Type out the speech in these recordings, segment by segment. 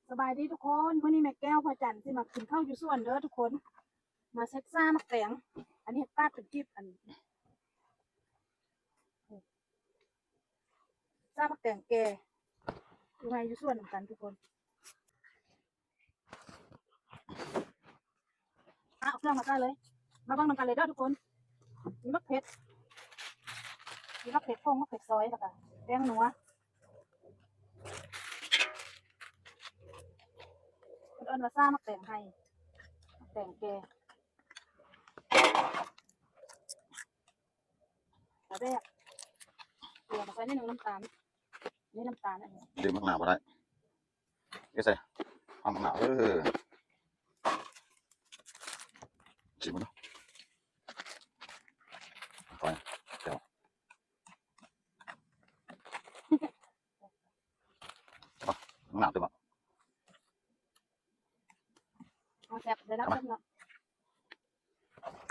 ສະບາຍດີທຸກຄົນ ມື້ນີ້ແມ່ແກ້ວພະຈັນຊິມາກິນເຂົ້າຢູ່ສວນເດີທຸກຄົນ ມາເຮັດຊາໝາກແຕງ ອັນນີ້ເຮັດປາດເປັນກີບ ອັນ ຊາໝາກແຕງແກ່ ຢູ່ໄຮ່ຢູ່ສວນນຳກັນທຸກຄົນ. ເອົາເຄື່ອງມາໃສ່ເລີຍ ມາເບິ່ງນຳກັນເລີຍເດີທຸກຄົນ ມີໝາກເຜັດ ມີໝາກເຜັດຜົງ ໝາກເຜັດຊອຍ ແລ້ວກະແປ້ງນົວ ເພິ່ນເອີ້ນວ່າຊາໝາກແຕງໄຮ່ ໝາກແຕງແກ່ ປາແດກ ເກືອມາໃສ່ໜ້ອຍໜຶ່ງ ນ້ຳຕານ ນີ້ນ້ຳຕານອັນນີ້ ເດ ໝາກໜາວບໍ່ໄດ້ ເດ ໃສ່ ເອົາໝາກໜາວ ເອີ ຊິມເບິ່ງດູ ໄປ ແລ້ວ ໝາກໜາວຕື່ມ ເອົາແຊບ ໄດ້ຮັບຊົມເນາະ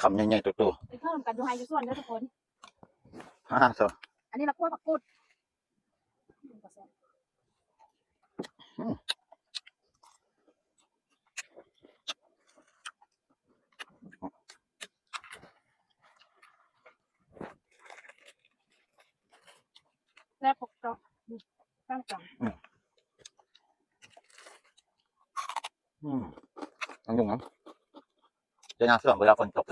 ຄຳໃຫຍ່ໆ ໂຕໆ ໄປເຂົ້ານຳກັນຢູ່ໄຮ່ຢູ່ສວນເດີທຸກຄົນ ຮາໂຕ ອັນນີ້ລະຂົ້ວຜັກກູດ ອືມ ແຊບ ປົກຈອກ ອືມ ຕັ້ງຈັງ ອືມ ອືມ ອັນນີ້ນະ ຈະຍາມຊ່ວງເວລາຝົນຕົກ